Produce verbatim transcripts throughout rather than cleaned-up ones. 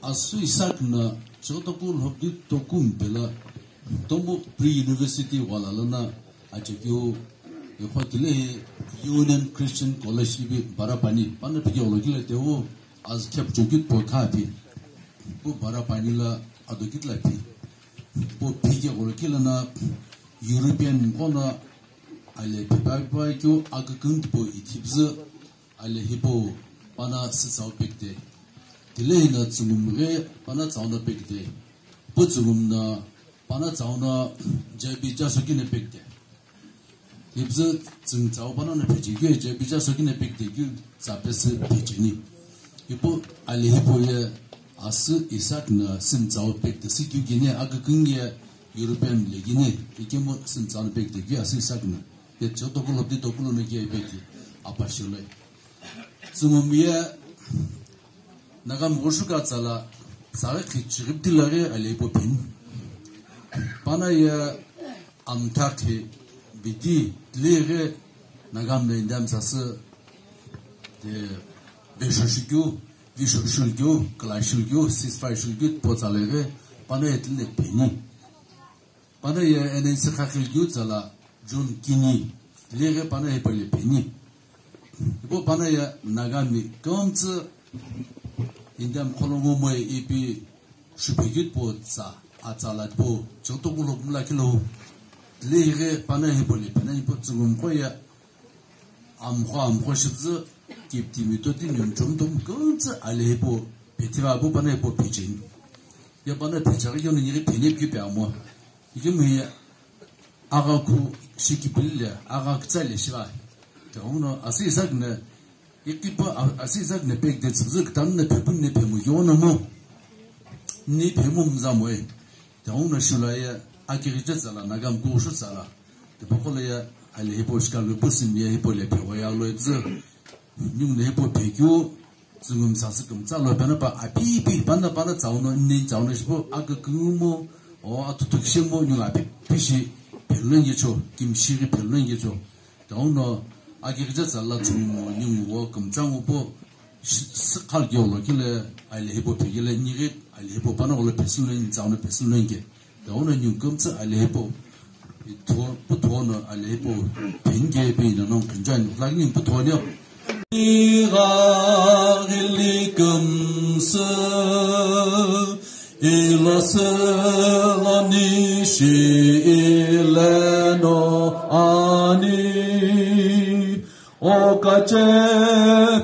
Asü Isaac na chighotoku lhobdi toku mpela tomo pre-university wala lana achekeu ikho tile U N M Christian College ipi Barapani pana phiki olo kile tewu azkhep chokit po kha pi. Pu Barapani la adokit la pi. Pu phiki olo kile na European kona ale pipa pipa kyo aküküng po ithipzü ale hipau pana sütsau pekte. Tile hina tsüngum ghe pana tsauna pekte. Pu tsüngum na pana tsauna jabi jaso kine pekte. Hipzü tsüng tsau pana na pechekeu jabi jaso kine pekte kyu tsapesü pecheni. Ipu ale hipau ye asü Isaac na süm tsau pekte sü kyu kine aküküng ye European le kine ikemu süm tsau pekte kyu asü Isaac na. Ye chighotoku lhobdi toku lono kiye peki apashiloi. Tsüngum ye Naga mgushuka tsala tsaghi khi chighipti laghi ale ipo pin. Pana ye amthakhi bidi tighi Naga mle indam sasü de vesho shikyu, visho shulkyu, kala shulkyu, ceasefire shulkyu po tsala ghi pana ye tile pini. Pana ye N N C khakhil kyu tsala June kini, tighi pana ye pale peni. Ipo pana ye Nagami kümtsü Indian kholongo moe ipi shupekyut po tsa, atsala po, chighotoku lhobdi mla kilo. Tighi pana ye pale pena ipo tsüngum ko ye amkho amkho shipzü kiptimi totimi nchomtom kümtsü ale hipau pethiva pu pana hipau phecheni. Ye pana phechaghi yono nighi phenep kipe amo. Ikemu ye agha khu shikipili le, agha kütsa le shiva. Te ono asü Isaac ne, ikipa a-, asü Isaac ne pekte tsüzü kütan ne phepun ne phemu yono mo. Ni phemu mzamo e. Te ono shula ye akighiche tsala, Nagami kughushu tsala. Tipaqo lo ye ale hipau shikalo pusü mi ye hipau le phewa ye alo itsü. Ningu no hipau phekeu tsüngum sasü kümtsü lo pena pa apipi pana pana tsauno, nen tsauno shipu aküküngü mo, o atutukishe mo, ningu apipi shi phelongecho, kimshi ghi phelongecho. Tauno akighiche tsala tsüngum mo, ningu wo kümtsü ngu po, shi-, sü khalkeu lo kile, ale hipau phekele, nighi ale hipau pana olo phesü lo, nen tsauno phesü lo nge. Tauno ningu kümtsü ale hipau, itho, puthono ale hipau, phenike pi na nong künjani, lagini puthono. Igha ghili kümtsü, ilo sü lo nishi ileno ani. Okache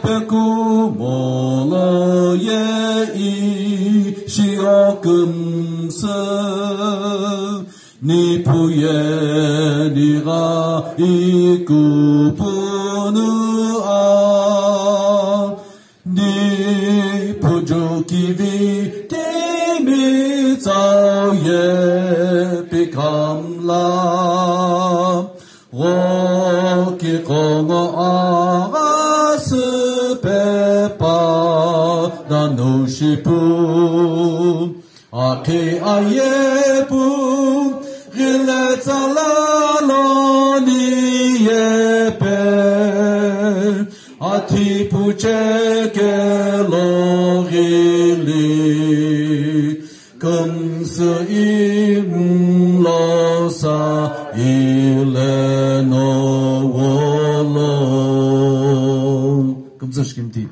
pe kumolo ye ishi okümtsü, nipu ye nigha ikupunu a, nipu jukivi timi tsau ye pikamla. Ghoki qongo agha süpe pa danu shipu. Akhi ayepu ghile tsala lo ni yepe. Athipu chekelo ghili. Kümtsü imlo sa ileno wolo. Kümtsü shikimti.